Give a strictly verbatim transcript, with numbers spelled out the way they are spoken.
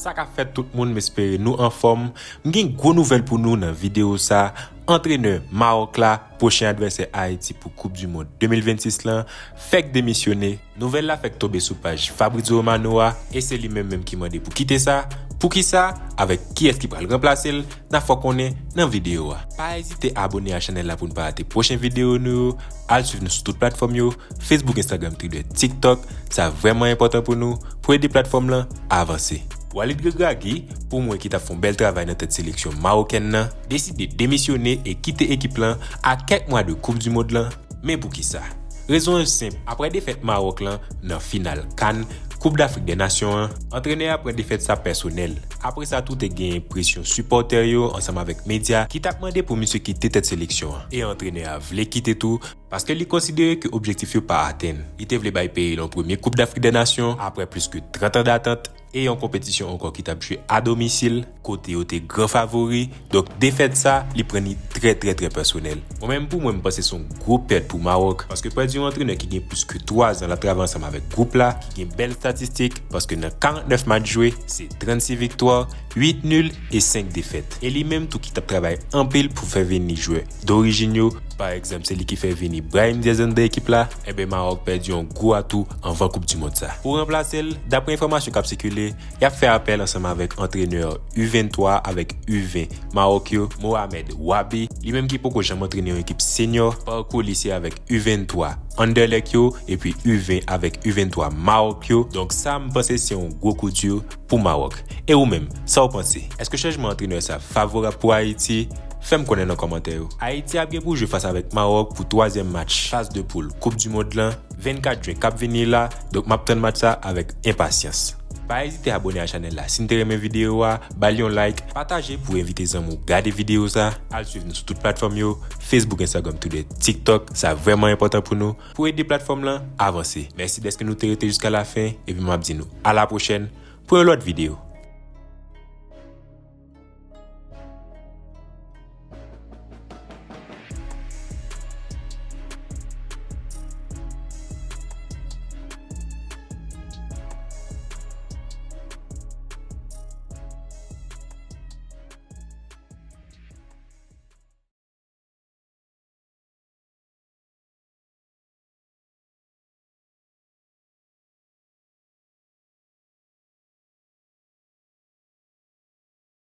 Sa k ap fèt tout moun, m espere nou anfòm. M gen gwo nouvèl pou nou nan videyo sa. Antrenè Mawòk la, pwochen advèsè Ayiti pou Koup di Mond de mil vennsis lan, fèk demisyone. Nouvèl la fèk tonbe sou paj Fabrizio Romano a, e se li menm menm ki mande pou kite sa. Poukisa? Avèk kiyès ki pral ranplase l? N a fè w konnen nan videyo a. Pa ezite abone a chanèl la pou n pa rate pwochen videyo nou yo. Al swiv nou sou tout platfòm yo, Facebook, Instagram, Twitter, TikTok. Sa vrèman enpòtan pou nou, pou ede platfòm lan avanse. Walid Regragui, pou mwen ki t ap fè yon bèl travay nan tèt seleksyon mawokèn nan, deside demisyone e kite ekip lan a kèk mwa de Koup di Mond lan. Men poukisa? Rezon an senp, aprè defèt Mawòk lan nan final CAN, Coupe d'Afrique des Nations an, antrenè a pran defèt sa pèsonèl. Apre sa tou te gen presyon sipòtè yo ansanm avèk medya ki t ap mande pou misye kite tèt seleksyon an. E antrenè a vle kite tou, paske li konsidere ke objektif yo pa atenn. Li te vle bay peyi l yon premye Coupe d'Afrique des Nations aprè plis ke trant an datant, e yon konpetisyon ankò ki t ap jwe a domisil, kote yo te gran favori. Donk, defèt sa, li pran li trè, trè, trè pèsonèl. Mwen menm, pou mwen, m panse se yon gwo pèt pou Mawòk, paske pèdi yon antrenè ki gen plis ke twa zan l ap travay ansanm avèk gwoup la, ki gen bèl estatistik, paske nan karantnèf match jwe, se trannsis viktwa, uit nil e senk defèt. E li menm tou ki t ap travay anpil pou fè vini jwè dorijin yo. Pa egzanp, se li ki fè vini Brahim Diaz anndan ekip la, enben Mawòk pèdi yon gwo atou anvan Koup di Mond sa. Pou ranplase l, daprè enfòmasyon k ap sikile, y ap fè apèl ansanm avèk antrenè U venntwa avèk U ven Mawòk yo, Mohamed Wabi, li menm ki poko janm antrene yon ekip senyò. Pakou li se avèk U venntwa Anderlecht yo, epi U ven avèk U venntwa Mawòk yo. Donk sa, m panse se yon gwo kou di pou Mawòk. E ou menm, sa w panse? Èske chanjman antrenè sa favorab pou Ayiti? Fè m konnen nan kòmantè yo. Ayiti ap gen pou jwe fas avèk Mawòk pou twazyèm match faz de poul Koup di Mond lan, vennkat jen k ap vini la, donk m ap tann match sa avèk enpasyans. Pa ezite abone a chanèl la si n te renmen videyo a, ba l yon like, pataje pou envite zanmi w gade videyo sa, al swiv nou sou tout platfòm yo, Facebook, Instagram, Twitter, TikTok, sa vrèman enpòtan pou nou, pou ede platfòm lan avanse. Mèsi dèske nou te rete jiska lafen, epi m ap di nou a la pwochèn pou yon lòt videyo.